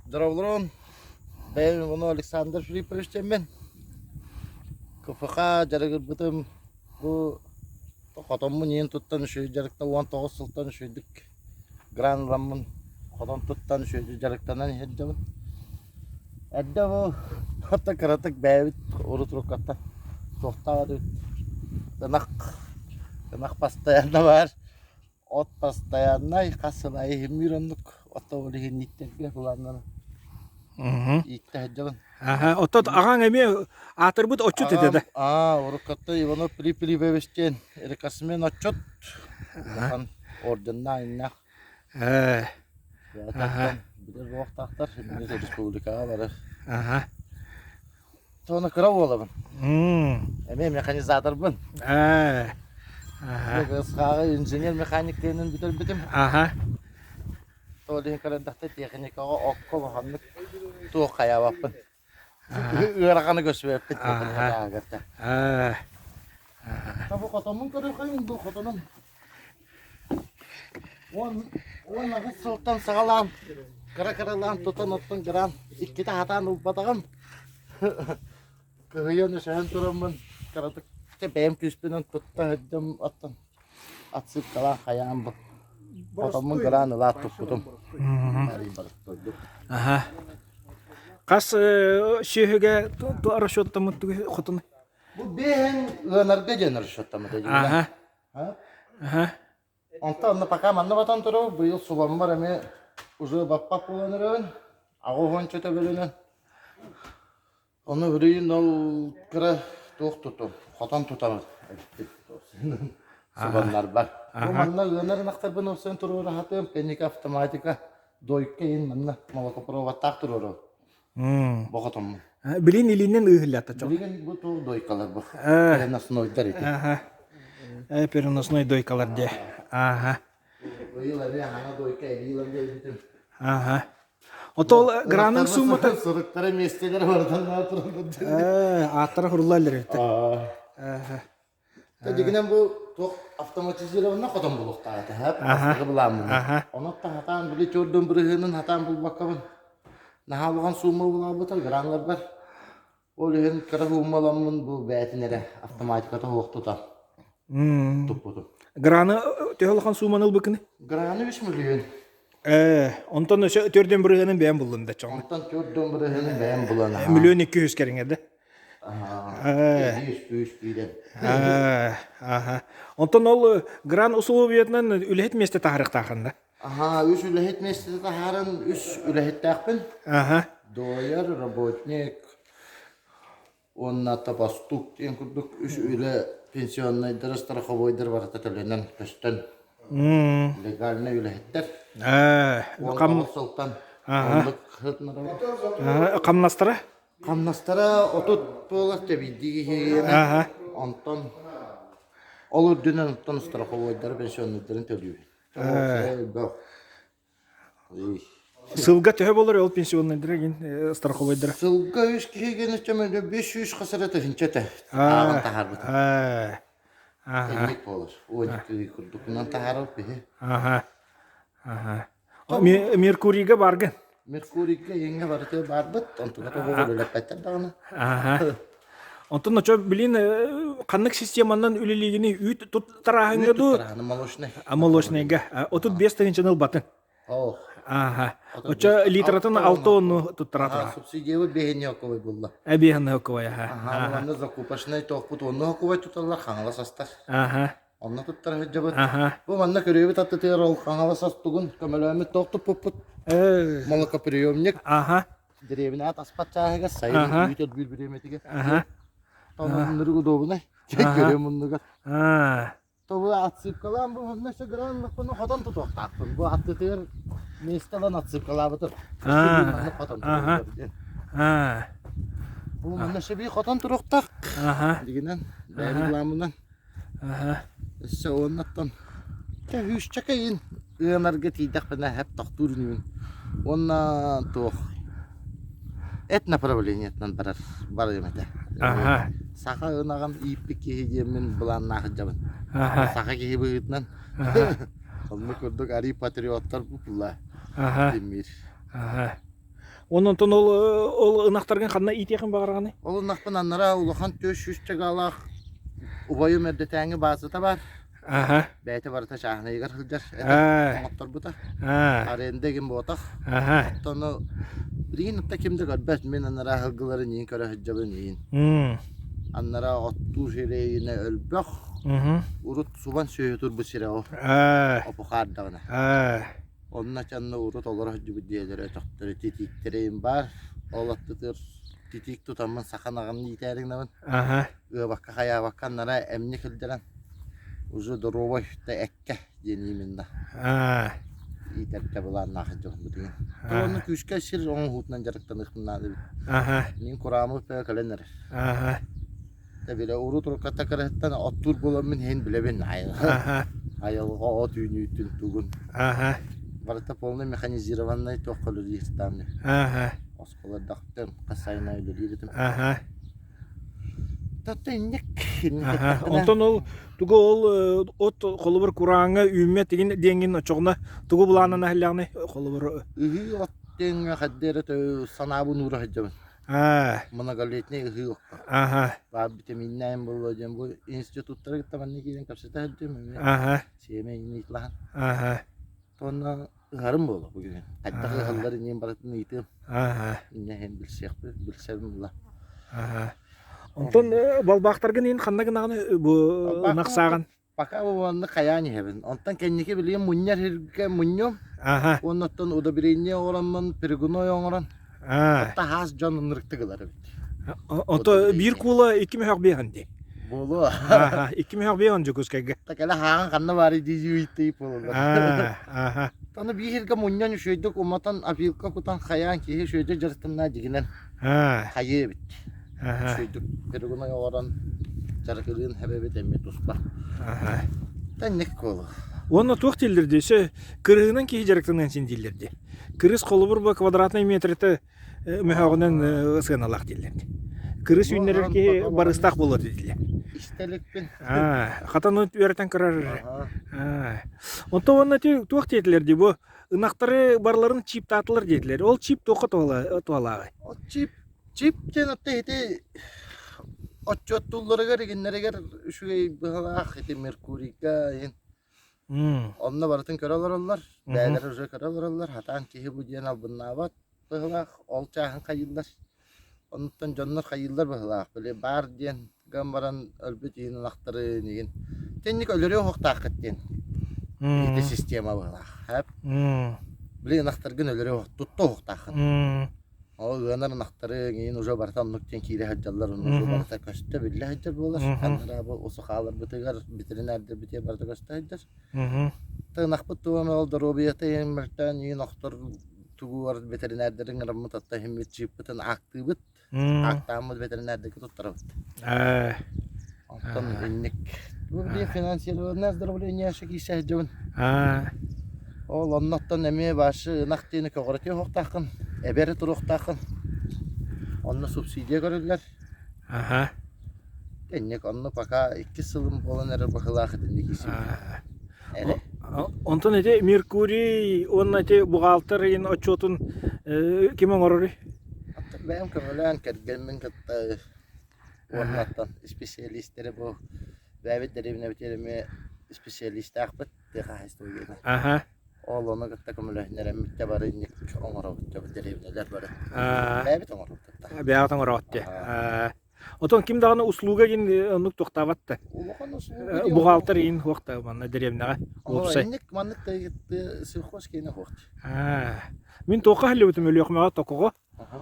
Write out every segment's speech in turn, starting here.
Дорооболорун. Бэйэм ону Александр Филиппович диэммин. КФХ дьарыгырбытым бу хотоммун иин туттан үчүгэй дьарыкта 19 сылтан үчүгэйдик гран ыламмын хотон туттан үчүгэйдик дьарыктанан иһэрдэбин. Эрдэ бу хата кыратык бэйэбит урут уруккаттан туохтаах этибит ынах ынах постоянно баар От постояннай хас сыл аайы иһиммиир оннук ото ол иһин ииттэргэ былааннанан ииттэ сылдьабын. Аха, оттон аҕаҥ эмиэ аатырбыт отчут этэ да? Аа, уруккатта Иванов Припилипевич диэн рекордсмен отчут. Улахан орденнаах иннээх. Ээ. Аха. Билэр буолуохтаахтар, республикаҕа бары. Аха. Тону кыра буолабын. Эмиэ механизаторбын. Ээ. Аха. ГСХ-ҕа инженер-механик диэнин бүтэрбитим. Аха. Ол иһин көрөрдөхтө техникаҕа окко улаханнык туох хайаабаппын. Ыараханы көрсүбэппин техникаҕа. Аа. Бу хотоммун көрүөххүн бу хотонум 18 сылтан саҕалаан кыра-кыралаан тутан оттон гыраан иккитэ хатаан ылбатаҕым. Кыһыйан өсөһөн тураммын кыратык бэйэм күүспүнэн тутта сылдьам оттон отсыпкалаан хайаан бу хотоммун гыраан ылаат туппутум. Аха. Хас сүөһүгэ расчеттаммыт хотун? Бу биэһин ыанарга диэн расчеттаммыт Аха. Аха. Онтон онно пока манна батан турабыт, быйыл субаммар эмиэ уже баппат буолан эрэбин. Аҕыс уонча төбөлөнөн. Ону билигин ол кыра туох туту, хотон тутабыт эбиппит. Субаннарбар. Бу манна ыанар ынахтарбын ылсан туруора сатыам, кэнники автоматика, дойка иһин манна молокопроводтаах туруорабыт. Бу хотоммун. Билин илиинэн ыыһыллата чоҕ. Билигин бу туох дойкалар бу? Переноснойдар ити. Аха. Переносной дойкалар дии. Аха. Быйыл эмиэ хаҥа дойка эбии ылан биэрбитим. Аха. Отол граның суммата Суруктара миэстэлэр барытан туран ааттара хуруллаллар эбит. Аха. Дьигинэн бу туох автоматизированно хотон булуохтаах этэ, бастакы былааммын. Онон хатаан били чордун бырыһыанын хатаан булбаккабын. Наһаа улахан суумма булаабыта граннарбар. Ол иһин кыра сууммаламмын бу бэйэтин эрэ автоматиката суох тута туппутум. Граны төһө улахан сууманы ылбыккыный? Граны 3 миллион. Ээ, онтон өссө төрдүн бырыһыанын бэйэм буллун да чоҥ. Онтон төрдүн бырыһыанын бэйэм булан. Миллион 200 кэриҥэ да. Аха. Онтон ол гран усулуобуйатынан үлэһит миэстэ таһаарыахтаахын да? Аха, үс үлэһит миэстэтэ таһааран үс үлэһиттээхпин. Аха. Дояр, работник уонна топостук диэн курдук үс үлэ пенсионнайдара, страховойдар барыта төлөнөн көстөн легальнай үлэһиттэр. Кам сылтан оннук Хамнастара? Хамнастара 30 буолар тэбийдии киһиэнэ. Онтон ол үрдүнэн оттон страховойдары пенсионердарын төлүүбүн. Элбэх. Сылга төһө болор ол пенсионердара гин страховойдара? Сылга үс киһи гин өчөмөлө 500 хасара тыһынча этэ. Ааҕан таһаарбыт. Инник буолар. 12 курдукунан таһаарар биһи. Аха. Аха. Меркурийга баргын. Меркурийга иҥҥэ барыта барбыт, онтуга тоҕо үлэлэппэттэр даҕаны. Аха. Онтон очо билин ханнык системанан үлэлиигини үүт туттарааһыҥҥа дуу? Молочный. А молочныйга. 35 тыһыынчаны ылбатын. Ох. Аха. Очо литратын алта онну туттаратыра. Субсидиябыт биэһинньэ булла. Биэһинньэ аха. Аха, манна закупочный тоқпут онну хокубай туталлар хаҥалас астар. Аха. Онно туттара сылдьабыт. Бу манна көрүөбүт аттытыгар ол Хаҥалас астугун көмөлөөммүт туох туппуппут. Молокоприемник. Аха. Дэриэбинэ таспат чааһыгар сайын үүт өлбүүр бириэмэтигэр. Аха. Тоннору удобунай. Көрүө муннугар. Тобу отсыпкалаан бу манна өссө граннахпын хотон тутуохтаахпын. Бу аттытыгар миэстэ ылан отсыпкалаабытым. Манна хотон туруохтаах. Бу манна өссө биир хотон туруохтаах. Дигинэн бэйэм былааммынан Аһа. Өссө уоннаттан чэ сүүсчэкэ иин ыанарга тиийдэхпинэ эп тохтуур инибин уонна туох эт направлениетынан барар барыам этэ. Аһа. Саха ынаҕын ииппит киһи диэммин былааннаах сылдьабын. Аһа. Саха киһи быһыытынан Аһа. оннук курдук арий патриоттар буппулла Аһа. тимир. Аһа. Онон ол ол ынахтаргын ханна иитиэхин баҕараҕыный? Ол ынахпын аннара улахан 400 чагаалаах убайым эрдэтээҥи баазата баар. Аха. Бэйэтэ барыта чааһынайыгар сылдьар этэ, Аа. оҥотторбута. Аа. Аренда игин буотах. Аха. Оттон ону билигин отто ким да көрбөт. Мин анараа сылгыларын иин көрө сылдьабын иин. М. Аннараа оттуу сирэйинэ өлбөх. Мгм. Урут субан сүөһү турбут сирэ ол. Аа. Опухаардаҕына. Аа. Онно чанна урут олоро сылдьыбыт дьиэлэрэ өтөхтөрө титииктэрин баар. Ол аттытыгар титиик тутаммын саха ынаҕын иитээри гынабын. Аха. Ыабакка хайаабакка аннара эмньик илдьэрэн уже доруобай да эккэ диэн именно Аа. иитэргэ былааннаах дьон бутугун. Аа. Онно күүскэ сир оҥоһуутунан дьарыктаныахпын наада эбит. Аха. Мин курааммыт бэйэ кэлэн эрэр. Аха. Тэ билэ урут урукката кырыһыттан оттуур буоламмын иһин билэбин айылҕа Аха. айылҕа от үүнүүтүн тугун. Аха. Барыта полный механизированный туохха үлэлиир сатааммын. Аха. Оскуолардахтан хас сайын аайы үлэлиир этим. Аха. Татта инник инник Аха. эттэхпинэ Онтон ол тугу ол э, от холобур курааҥҥа үүммэт игин диэҥҥин оччоҕуна тугу былааннана иһиллэҕиний холобур ыһыы от диэҥҥэ хайда эрэ санаабын уура сылдьабын. Аа. Многолетний ыһыы окко. Аха. Баар витаминнээн буолуо диэн бу институттары кытта манна киирэн кэпсэтэ сылдьыам эмиэ Аха. сиэмэ инитлаһан. Аха. Уонна ыһарым буолуо бу күһүн. Хайдах ыһаллар иннин барытын ыйытыам. Аха. Инньэ иһин билсиэхпит, билсэбин була. Аха. Онтон балбаахтаргын иһин ханна гынаҕын бу ынах сааҕын? Пока бу манна хайаан иһэбин. Онтон кэнники билигин мунньар сиргэ мунньуом. Аха. Уонна оттон удобрение оҥороммун, перегной оҥорон, Аа. таһаас дьон ынырыктык ылар эбит. Ото биир куула икки мөһөх биэһэн дии. Буолуо. Аха, икки мөһөх биэһэн Дьокуускайга. Такала хааҕын ханна баарый дии ыйытыы буолаллар. Аа, аха. Аны биир сиргэ мунньан үчүгэйдик уматан опилка кутан хайаан киһи үчүгэйдик дьарыктанна дьигинэн Аа. хайыы эбит. Аха. Үчүгэйдик перегной оҥорон дьарыгырыын эбэбит эмиэ туспа. Аха. Тэнник буолуо. Уонна туох дииллэр дии, өссө кырыһынан киһи дьарыктаныан син дииллэр дии. Кырыс холобур бу квадратный метрите мөһөөҕүнэн сыаналаах дииллэр. Кырыс үүннэрэр киһи барыстаах буолуо дииллэр. Истэликпин. Аа, хатан үөрэтэн көрөр. Аа. Онтон уонна туох диэтилэр дии бу ынахтары барыларын чиптаатылар диэтилэр. Ол чип туохха туһалааҕый? Ол чип чип диэн отто ити отчуоттуулларыгар игиннэригэр үчүгэй быһалаах ити Меркурийга иһин Онно барытын көрө олороллор, бэйэлэрэ уже көрө олороллор, хатаан киһи бу диэн албыннаабат быһыылаах, ол чааһын хайыыллар. Оннуттан дьоннор хайыыллар быһыылаах, били баар диэн гынан баран өлбүт иһин ынахтарын игин. Тинник өлөрүө уһуктааххыт диэн ити система быһыылаах. Хэп. Били ынахтаргын өлөрүө тутта уһуктааххын. Ол ыанар ынахтары иҥин уже барыта оннук диэн киирэ сылдьаллар, онно уже барыта көстө, биллэ сылдьар буолар. Анараа бу усухааларбытыгар, ветеринардарбытыгар барыта көстө сылдьар. Ынахпыт тугун ол доруобуйата иһин мөлтөөн иһин охтор тугу ветеринардары ыҥыраммыт отто иһиммит чыыппытын аактыыбыт. Аактааммыт ветеринардарга туттарабыт. Онтон инник бу билигин финансированное оздоровление киирсэ сылдьабын. Ол оннуттан эмиэ башы ынах диэни көҕүрэтиэ суохтааххын, эбэри туруохтааххын. Онно субсидия көрүллэр. Аха. Инник онно пока иккис сылым буолан эрэр быһыылаах итинник киирсибитим. Эрэ. Онтон ити Меркурий уонна ити бухгалтер ыйын отчуотун ким оҥороруй? Оттон бэйэм көмөлөөн кэргэммин кытта уоннаттан исписэлиистэри бу бэйэбит дэриэбинэбитигэр эмиэ исписэлиистээхпит тыа хаһаайыстыба диэнэ. Аха. Ол ону кытта көмөлөһүннэрэммит да бары инник оҥоробут дьэ дэриэбинэлэр бары. Аа. Бэйэбит оҥоробут да. Бэйэҕит оҥороҕут дии. Аа. Отон ким даҕаны услуга диэн оннук туохтаабат да. Улахан услуга диэн Бухгалтер иин хуох да манна дэриэбинэҕэ уопсай. Инник маннык да сельхоз киэнэ хуох. Аа. Мин туохха иһиллибитим Өлүөхүмэҕэ Токоҕо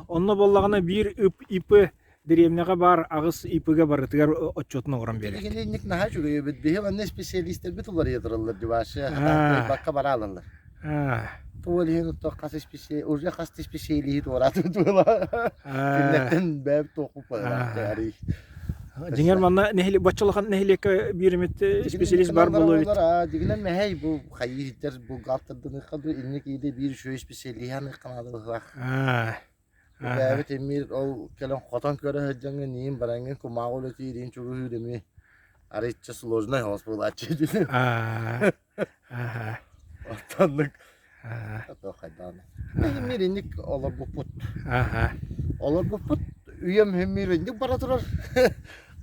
Онно буоллаҕына биир ИП дэриэбинэҕэ баар аҕыс ИП-га барытыгар отчуотун оҥорон биэрэр. Билигин инник наһаа үчүгэй эбит. Биһи манна исписэлиистэрбит уларыйа тураллар дьыбашы хатаан бара алаллар. Туол иһин отто хас исписэ уже хас исписэлииһи туораатыбыт буола. Кинилэртэн бэйэм туохпут арый. Дьиҥэр манна нэһилиэк бачча улахан нэһилиэккэ биир эмит специалист бар буолуо эбит. Дьиҥинэн мэһэй бу хайыытар бухгалтердыныхха ду инник иде биир үчүгэй специалиһы аныахха наада быһыылаах. Бэйэбит эмиир ол кэлэн хотон көрө сылдьаҥҥын иин бараҥҥын кумааҕы үлэтиир иин чугуһуур эмиэ арыйча сложный соҕус буолааччы. Оттоннук. Аха. Туох хайдаҕына. Мииринник олорбуппут. Аха. Олорбуппут үйэм мииринник бара турар.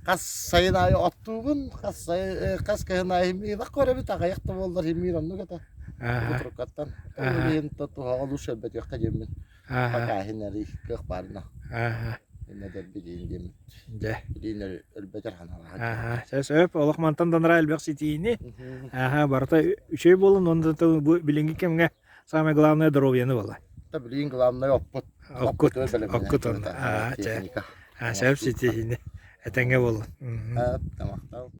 Хас сайын аайы оттуубун, хас сайын хас кыһын аайы миирах көрөбүт, аҕыйах да буоллар миир оннук этэ. Аха. Туруккаттан. Аха. Ол иһин туһаҕа олус өлбөтүөххэ диэммин. Аха. Пока иһин кыах баарына. Аха. Иннэ дэлби диин диэммит. Дьэ. Билиин өлбөтөр ханалаах. Аха. Чэ сөп, олох мантан данара элбэх ситиини. Аха, барыта үчүгэй буолун, уонна бу билиҥҥи кэмҥэ самое главное здоровьены буолла. Та билигин главное оппут. Оккут, оккут онно. Аа, чэ. Техника. Аа, сөп ситиини. Этэҥҥэ буолун. Тамактал.